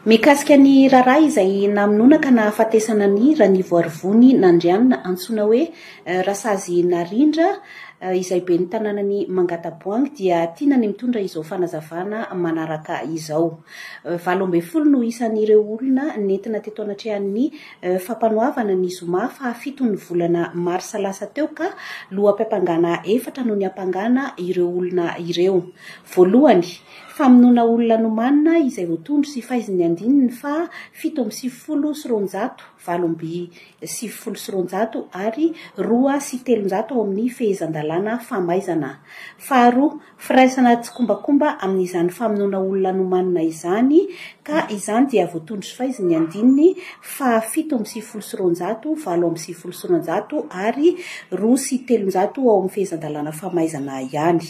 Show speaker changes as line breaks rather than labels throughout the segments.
Mikasika ny raharaha izay namonoana ka nahafatesana an'i Ranivoarivony Nandrianina antsoina hoe Rasazy Narindra izay ben'ny tanànan'i Mangataboahangy dia tiana ny mitondra izao fanazavana manaraka izao. 18 no isan'ireo olona nentina teto anatrehan'ny fampanoavana ny zoma fahafiton'ny volana marsa lasa teo ka loham-piampangana efatra no niampangana ireo olona ireo. Voalohany, Famonoana olona nomanina izay voatondro sy faizin'ny andininy faha 297, 298 ary 302 ao amin'ny Fehezan-dalàna famaizana. Faharoa, firaisana tsikombakomba amin'izany famonoana olona nomanina izany ka izany dia voatondro sy faizin'ny andininy faha 297, 298 ary 302 ao amin'ny Fehezan-dalàna famaizana ihany.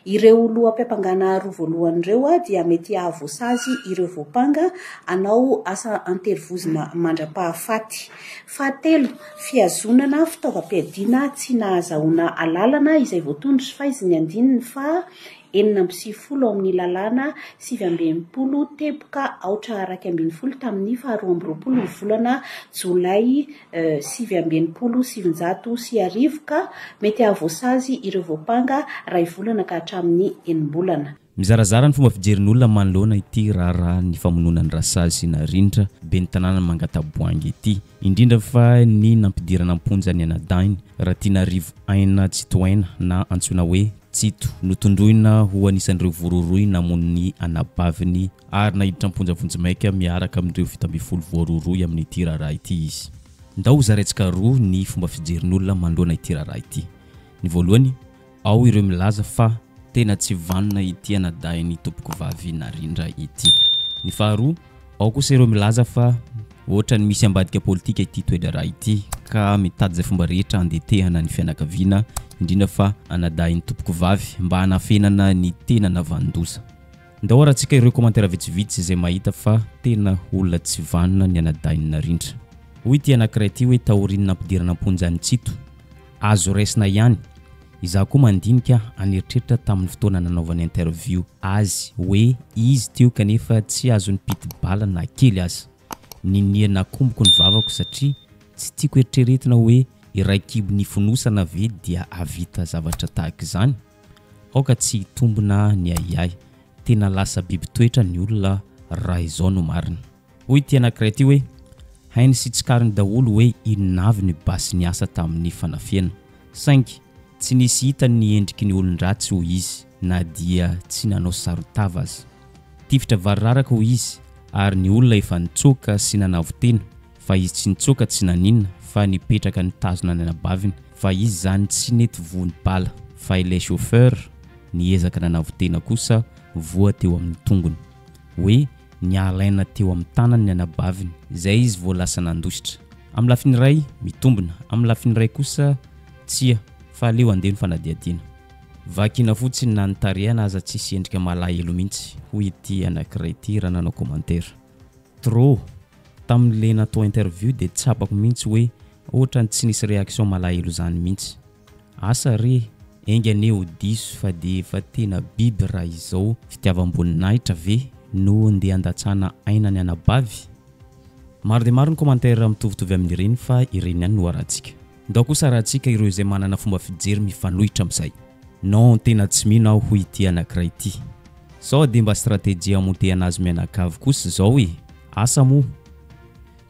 Ireo loham-piampangana roa voalohany ireo dia mety hahavoasazy ireo voampanga hanao asa an-terivozona mandra-pahafaty. Fahatelo, fihazonana fitaovam-piadiana tsy nahazahoana alalana izay voatondro sy faizin'ny andininy faha 96 ao amin'ny lalàna 69 teboka aotra 11 tamin'ny faha 22 ny volana jolay 1969 ka mety hahavoasazy ireo voampanga iray volana ka hatramin'ny enim-bolana.
Mizarazara ny fomba fijerin'olona manoloana ity raharaha ny famonoana an'i Rasazy Narindra, ben'ny tanànan'i Mangataboahangy ity. Indrindra fa ny nampidirana am-ponja ny anadahiny, Ratianarivo Aina Tsitohaina na antsoina hoe Tsito, notondroina ho anisan'ireo voarohirohy namono ny anabaviny ary naiditra am-ponja vonjimaika miaraka amin'ireo 17 voarohirohy amin'ity raharaha ity izy. Ndao hozaraintsika roa ny fomba fijerin'olona manoloana ity raharaha ity. Ny voalohany, ao ireo milaza fa tena tsy vanona ity anadahin'ny tompokovavy Narindra ity. Ny faharoa, ao kosa ireo milaza fa ohatran'ny misy ambadika politika ity toe-draharaha ity ka mitady izay fomba rehetra handetehana ny fianakaviana, indrindra fa anadahin'ny tompokovavy mba hanafenana ny tena navanon-doza. Ndao arahantsika ireo commentaire vitsivitsy izay mahita fa tena olona tsy vanona ny anadahin'i Narindra. Hoy ity anankiray ity hoe taorian'ny nampidirana am-ponja an'i Tsito, azo raisina ihany, izaho koa mandinika an'eritreritra tamin'ny fotoana nanaovany interview azy hoe izy teo kanefa tsy azon'ny piti-bala na kely aza. Ninia nakomboko ny vavako satria tsy tiako eritreretina hoe iray kibo nifonosana ve dia hahavita zavatra tahaka izany? Aoka tsy hitombina ny ahiahy. Tena lasa biby toetra ny olona raha izao no marina. Hoy ity anankiray ity hoe, Hainy sy tsikariny daholo hoe inona avy ny basy niasa tamin'ny fanafihana. Saingy tsy nisy hitany ny endriky ny olon-dratsy hoy izy na dia tsy nanao saron-tava aza. Tifitra variraraka hoy izy ary ny olona efa nitsoaka sy nanavo-tena fa izy tsy nitsoaka tsy naninona fa nipetraka nitazona ny anabaviny fa izy zany tsy nety voa ny bala fa ilay chauffeur niezaka nanavo-tena kosa voa teo amin'ny tongony hoe niala aina teo amin'ny tanany ny anabaviny zay izy vao lasa nandositra. Amin'ny lafiny iray mitombina, amin'ny lafiny iray kosa tsia fa aleo andeha ny fanadihadiana. Vakina fotsiny na ny tarehana aza tsisy endrika malahelo mihitsy hoy ity anakiray ity raha nanao commentaire. Trop! Tamin'le natao interview dia tsapako mihitsy hoe ohatran'ny tsy nisy réaction malahelo zany mihitsy. Asa re, enga anie ho diso fa dia efa tena biby raha izao fitiavam-boninahitra ve no ndeha handatsana aina ny anabavy? Maro dia maro ny commentaire mitovitovy amin'ireny fa ireny ihany no arahantsika. Ndao kosa arahantsika ireo izay manana fomba fijery mifanohitra amin'izay. Non tena tsy mino aho hoy ity anakiray ity. Sao dia mba stratégie hamotehana azy mianakavy kosa izao e! Asa moa!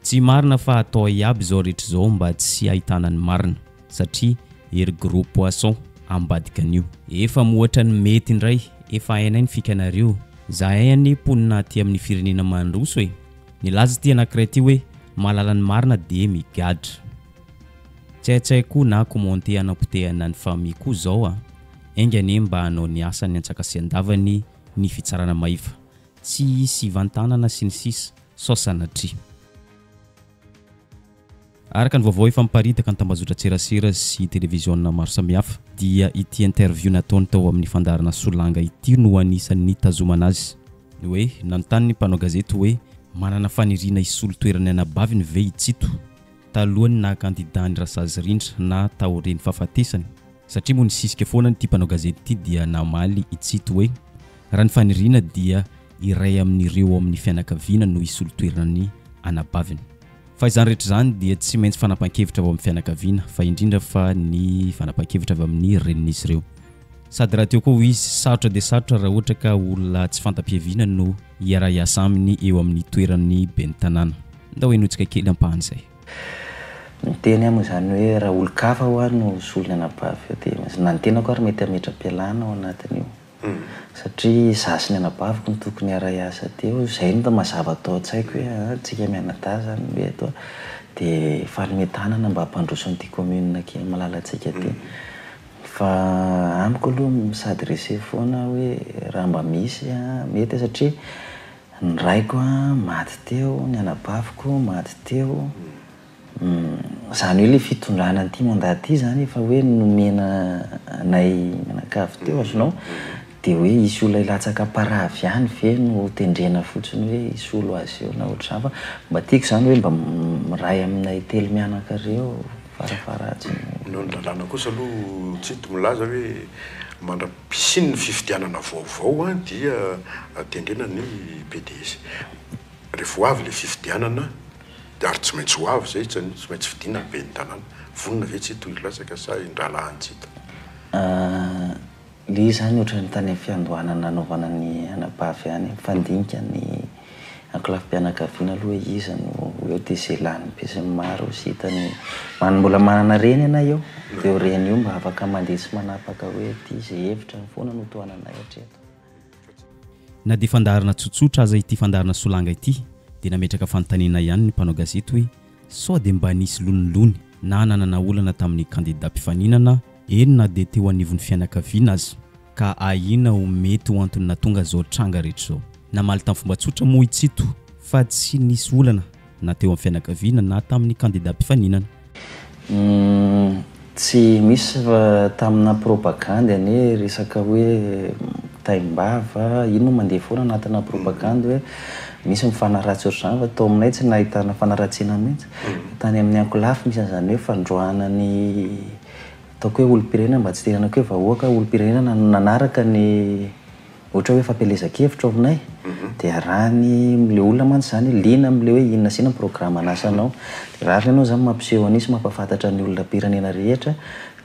Tsy marina fa atao iaby izao rehetra izao mba tsy ahitana ny marina satria ery gros poisson ambadika an'io. Efa mohoatra ny mety indray, efa hainay ny fikanareo, zahay anie mponina aty amin'ny firenena mandroso e! Nilaza ity anakiray ity hoe mahalala ny marina dia migadra. Tsy haitsahy koa na commenter hanapotehana ny famille koa zao a! Enga anie mba hanao ny asany antsakasiandavany ny fitsarana mahefa. Tsy hisy hivantanana sy ny sisa sao sanatria. Araka ny vaovao efa miparitaka an-tambazotran-tserasera sy televiziona maro samihafa dia ity interview nataony tao amin'ny fandaharana Solanga ity no anisan'ny nitazomana azy. Ny hoe nanontany ny mpanao gazety hoe manana faniriana hisolo toerana ny anabaviny ve i Tsito talohan'ny naha kandida an'i Rasazy Rindra na taorian'ny fahafatesany? Satria moa nisisika foana ity mpanao gazety ity dia namaly i Tsito hoe raha ny faniriana dia iray amin'ireo ao amin'ny fianakaviana no hisolo toerana ny anabaviny. Fa izany rehetra izany dia tsy maintsy fanapahan-kevitra avy ao amin'ny fianakaviana, fa indrindra fa ny fanapahan-kevitra avy amin'ny renin'izy ireo. Sady rahateo koa hoy izy, sarotra dia sarotra raha ohatra ka olona tsy fanta-piaviana no hiara-hiasa aminy eo amin'ny toeran'ny ben'ny tanàna. Ndao henointsika kely ampahan'izay.
Miteny aho moa izany hoe raha olon-kafa hoa no solon'ny anabavy eo dia na ny tenako ary mety hametra-pialana ao anatin'io. Satria izaho sy ny anabaviko no tokony hiara-hiasa teo, izay no mazava tao an-tsaiko hoe aa tsika mianadahy izany no eto dia hifanome tanana mba hampandroso an'ity commune kely malalantsika ity. Fa amiko aloha mi-s'adresser foana aho hoe raha mba misy mety satria ny raiko maty teo, ny anabaviko maty teo, Izany hoe ilay fitondrana an'ity mandat ity izany efa hoe nomena anay mianakavy teo azonao, dia hoe hisy olona hilatsaka am-paravy ihany ve no tendrena fotsiny hoe hisolo azy eo na ohatr'izany fa mba tiako izany hoe mba miray aminay telo mianaka ireo farafaharatsiny.
No ny lalàna kosa aloha tsy hita milaza hoe mandra-pisian'ny fifidianana vaovao dia tendrena ny PDS. Rehefa ho avy ilay fifidianana dia ary tsy maintsy ho avy izay, tsy maintsy fidiana ny ben'ny tanàna. Vonona ve Tsito hilatsaka sa indrahalahin'i Tsito?
Ilay izy izany ohatran'ny tany amin'ny fiandohana nanaovana ny anabavy ihany, mifandinika ny ankolafim-pianakaviana aloha hoe iza no ho eo dia izay lany be sy ny maro sy hitany man- mbola manana reny ianay eo, dia io reny io mba afaka mandeha sy manapaka hoe ity izay hevitra foana no tohananay hatreto.
Na dia fandaharana tsotsotra aza ity fandaharana Solanga ity dia nametraka fanontaniana ihany ny mpanao gazety hoe sao dia mba nisy lonilony na nanana olana tamin'ny kandida mpifaninana eny na dia teo anivon'ny fianakaviana aza ka ahiana ho mety ho antony nahatonga izao tranga rehetra izao. Namaly tamin'ny fomba tsotra moa i Tsito fa tsy nisy olana na teo amin'ny fianakaviana na tamin'ny kandida mpifaninana.
Humm tsy misy fa tamina propagandy anie resaka hoe taimbava iny moa mandeha foana anatina propagandy hoe misy mifanaratsy ohatr'izany fa tao aminay tsy nahitana fanaratsiana mihitsy fa tany amin'ny ankolafy misy an'izany hoe fandroahana ny ataoko hoe olom-pirenena mba tsy hitenenako hoe vahoaka olom-pirenena nanaraka ny Ohatra hoe fampielezan-kevitra ao aminay dia arahiny ilay olona mantsy izany liana amin'ilay hoe inona sy inona ny programan'asanao. Dia rariny ianao izany mampiseho an'io sy mampahafantatra ny olom-pirenena rehetra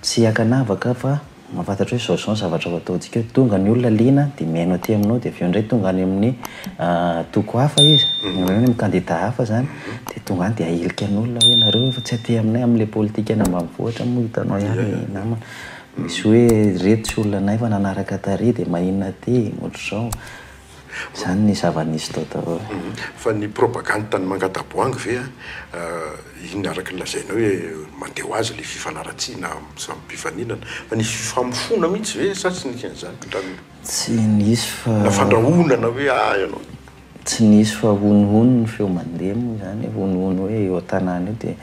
tsy ankanavaka fa mahafantatra hoe izao sy izao ny zavatra ho ataontsika eo. Tonga ny olona liana dia mihaino aty aminao dia avy eo indray tonga any amin'ny antoko hafa izy, any amin'ny kandida hafa izany dia tonga any dia ahilika ny olona hoe nareo efa tsy aty aminay amin'ilay politika any ambanivohitra moa hitanao ihany namana. Misy hoe reto tsy olona anay fa nanaraka tary dia maninona aty, ohatr'izao. Izany ny zava-nisy tao daholo.
Fa ny propagandy tany Mangataboahangy ve an, iny araka ny lazainao hoe mandeha ho azy ilay fifanaratsiana samy mpifaninana, fa nisy fifamofoana mihitsy ve sa tsy nisy an'izany hatramin'ny.
Tsy nisy fa.
Na fandrahonana hoe ah ianao.
Tsy nisy fa honohono ny feo mandeha moa izany e, honohono hoe eo an-tanàna eo dia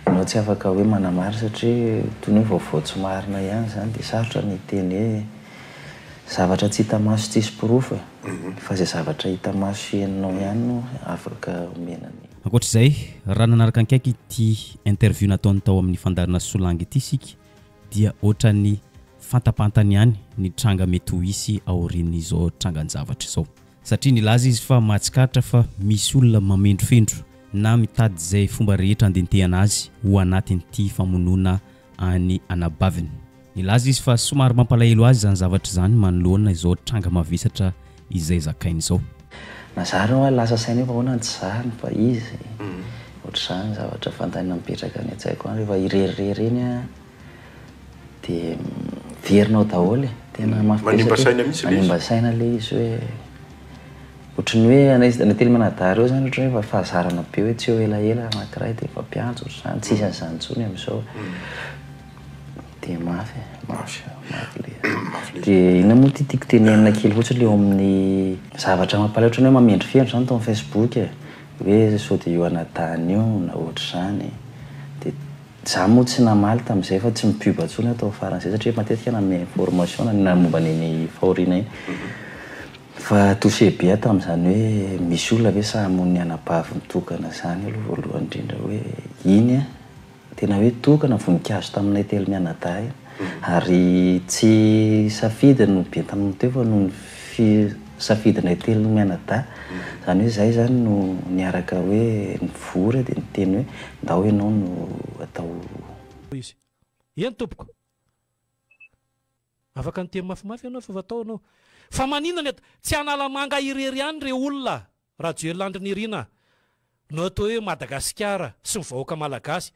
ianao tsy afaka hoe manamary satria toy ny hoe vaovao tsy marina ihany izany dia sarotra ny hiteny hoe zavatra tsy hita maso tsisy porofo e, fa izay zavatra hita maso sy henonao ihany no afaka omena ny.
Ankoatra izay, raha nanaraka akaiky ity interview nataony tao amin'ny fandaharana Solange ity isika dia ohatran'ny fantapantany ihany ny tranga mety ho hisy aorian'izao trangan-javatra izao. Satria nilaza izy fa mahatsikaritra fa misy olona mamendrofendro na mitady izay fomba rehetra handentehana azy ho anatin'ity famonoana an'ny anabaviny. Nilaza izy fa somary mampalahelo azy izany zavatra izany manoloana izao tranga mavesatra izay zakainy izao.
Na za ary hoa lasa saina eo fa ahoana no tsy zahany fa izy ohatr'izany zavatra fanontaniana mipetraka any an-tsaiko any rehefa irery irery iny aho. Dia miverina ao daholo e. Tena mafy be
Manimba
satria
saina mihitsy ilay izy.
manimba saina ilay izy hoe ohatran'ny hoe anay anay telo mianadahy ireo izany ohatran'ny hoe efa fahazarana be hoe tsy eo elaela anankiray dia efa mpiantso ohatr'izany, tsisy an'izany intsony amin'izao. Dia mafy e, mafy, mafy ilay izy.
Mafy ilay izy.
Dia inona moa ity tiako tenenina kely fotsiny ilay eo amin'ny zavatra mampalahelo ohatran'ny hoe mamendrofendro izany tao amin'ny Facebook e, hoe sao dia io anadahiny io na ohatr'izany. Dia Za moa tsy namaly tamin'izay fa tsy mi-pub intsony aho tao faran'izay satria matetika nanome information na momba an'iny fahoriana iny. Fa touché be aho tamin'izany hoe misy olona ve sahy hamono ny anabaviny tokana izany aloha voalohany indrindra hoe iny an, tena hoe tokana voninkazo taminay telo mianadahy iny ary tsy safidy no be tamin'ny teo fa noho ny fi. safidinay telo mianadahy. Izany hoe izahay izany no niaraka hoe nivory dia niteny hoe ndao ianao no atao.
Izy. Eny tompoko. Afaka niteny mafimafy ianao fa efa tao ianao. Fa maninona ny eto? Tsy Analamanga irery ihany re olona Rajoelina Andry Nirina no atao hoe Madagasikara sy ny vahoaka Malagasy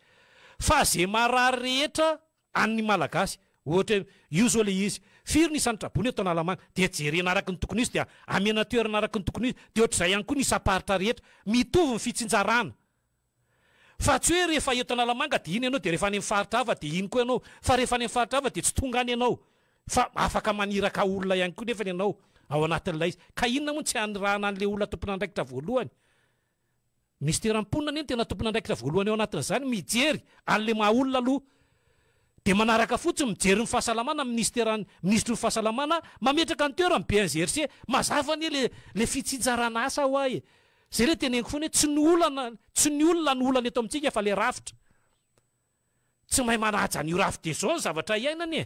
fa ze marary rehetra an'ny Malagasy. Ohatra hoe io zao le izy, firy ny isan'ny traboina eto Analamanga? Dia jerena araka ny tokony ho izy dia amena toerana araka ny tokony ho izy. Dia ohatr'izay ihany koa ny isam-paritra rehetra. Mitovy ny fitsinjarana. Fa tsy hoe rehefa eto Analamanga dia iny ianao dia rehefa any amin'ny faritra hafa dia iny koa ianao. Fa rehefa any amin'ny faritra hafa dia tsy tonga any ianao. Fa afaka maniraka olona ihany koa nefany ianao ao anatin'ilay izy. Ka inona moa no tsy hanirahana an'ilay olona tompon'andraikitra voalohany? Minisiteran'ny mponina anie no tena tompon'andraikitra voalohany ao anatin'izany, mijery an'ilay maha olona aloha. Dia manaraka fotsiny mijery ny fahasalamana ny minisiteran'ny minisitry ny fahasalamana mametraka ny toerany BNGRC. Mazava anie le le fitsinjarana asa hoa e. Zay le teneniko foana hoe tsy ny olana tsy ny olona no olana eto amintsika fa le rafitra. Tsy mahay manaja an'io rafitra io zao ny zavatra iainana e.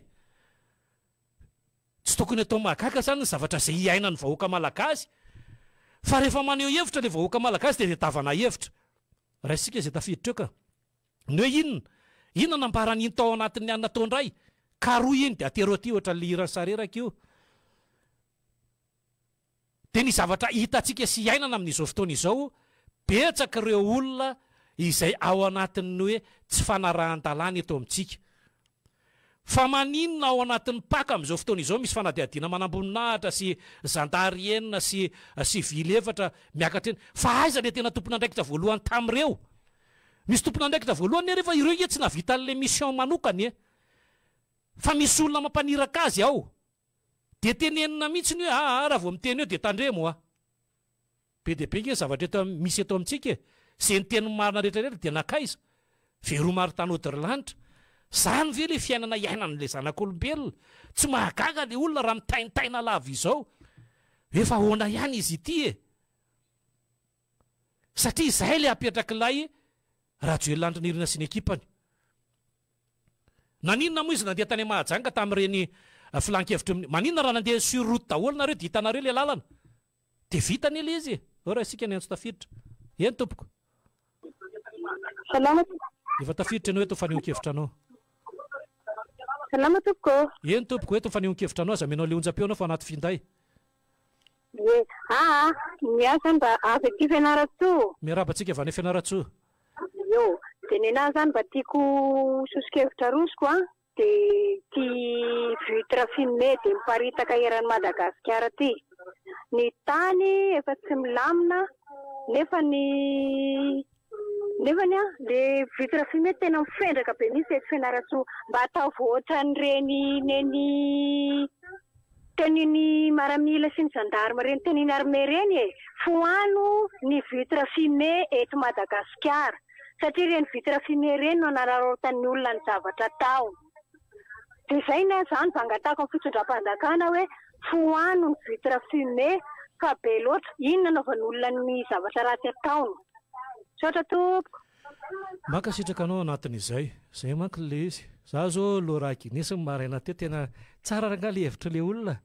Tsy tokony atao mahagaga zany ny zavatra zay iainan'ny vahoaka malagasy fa rehefa maneho hevitra le vahoaka malagasy dia tadiavana hevitra. Raisika zay tafiditra eo ka. Ny hoe inona? Inona nambaran'iny tao anatin'ny anona tao indray? Karohy iny dia atero aty ohatran'le hiran'i Sareraka io. Dia ny zavatra hitantsika sy iainana amin'izao fotoana izao, betsaka ireo olona izay ao anatin'ny hoe tsy fanarahan-dalàna eto amintsika. Fa maninona ao anatin'ny Pac amin'izao fotoana izao misy fanadihadiana manamboninahitra sy zandary enina sy sivily efatra miakatra eny? Fa aiza ilay tena tompon'andraikitra voalohany tamin'ireo? Misy tompon'andraikitra voalohany anie rehefa ireo nge tsy nahavita an'ilay mission manokana e! Fa misy olona mampaniraka azy ao. Dia tenenina mihitsy ny hoe aa raha vao miteny eo dia tandremo a! Be dia be nge ny zavatra eto misy eto amintsika e! Ze niteny ny marina rehetra rehetra dia nankaiza? Veroa marin-tany lanitra. Zany ve le fiainana iainan'le zanak'olombelona? Tsy mahagaga le olona raha mitaintaina lava izao. Efa ahoana ihany izy ity e? Satria izay le apetrak'ilay Rajoelina Andry Nirina sy ny ekipany. Naninona moa izy nandeha tany Mahajanga tamin'ireny filan-kevitry ny. Maninona raha nandeha sur route daholo nareo dia hitanareo le lalana? Dia vita anie ilay izy e! Eo raha isika niantso tafiditra. Eny tompoko.
Salama tompoko.
Efa tafiditra ianao eto ny fanehoan-kevitra anao.
Salama tompoko ô.
Eny tompoko, eto ny fanehoan-kevitra anao, aza amenao ilay onjam-peo anao fa anaty finday.
Ie, aa, ny ahy zany mba avy aty Fianarantsoa.
Miarahaba antsika avy any Fianarantsoa.
Io, dia nenah zany mba tiako soso-kevitra arosoko an. Dia ity vitre fumée dia miparitaka eran'i Madagasikara ity. Ny tany efa tsy milamina nefa ny nefany an le vitre fumée tena mifendraka be mihitsy eto Fianarantsoa. Mba ataovy ohatran'ireny neny tenue-n'ny maramila sy ny gendarme ireny tenue-n'ny armée ireny e! Fohano ny vitre fumée eto Madagasikara. Satria ireny vitre fumée ireny no anararaotan'ny olona ny zavatra atao. Dia izay ny ahy izany mba angatahako amin'ny fitondram-panjakana hoe fohano ny vitre fumée fa be loatra. Iny no anaovan'olona ny zavatra ratsy ataony. Misaotra tompoko.
Mankasitraka anao anatin'izay. Zay manko le izy. Za zao Laura Guinness ny maraina teo tena tsara rangah le hevitr'le olona.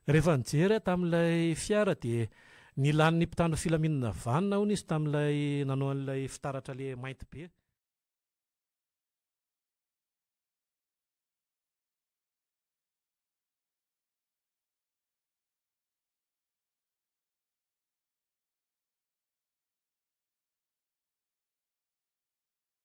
Rehefa nijery aho tamin'ilay fiara dia nilan'ny mpitandro filaminana vanona hono izy tamin'ilay nanao an'ilay fitaratra le mainty be.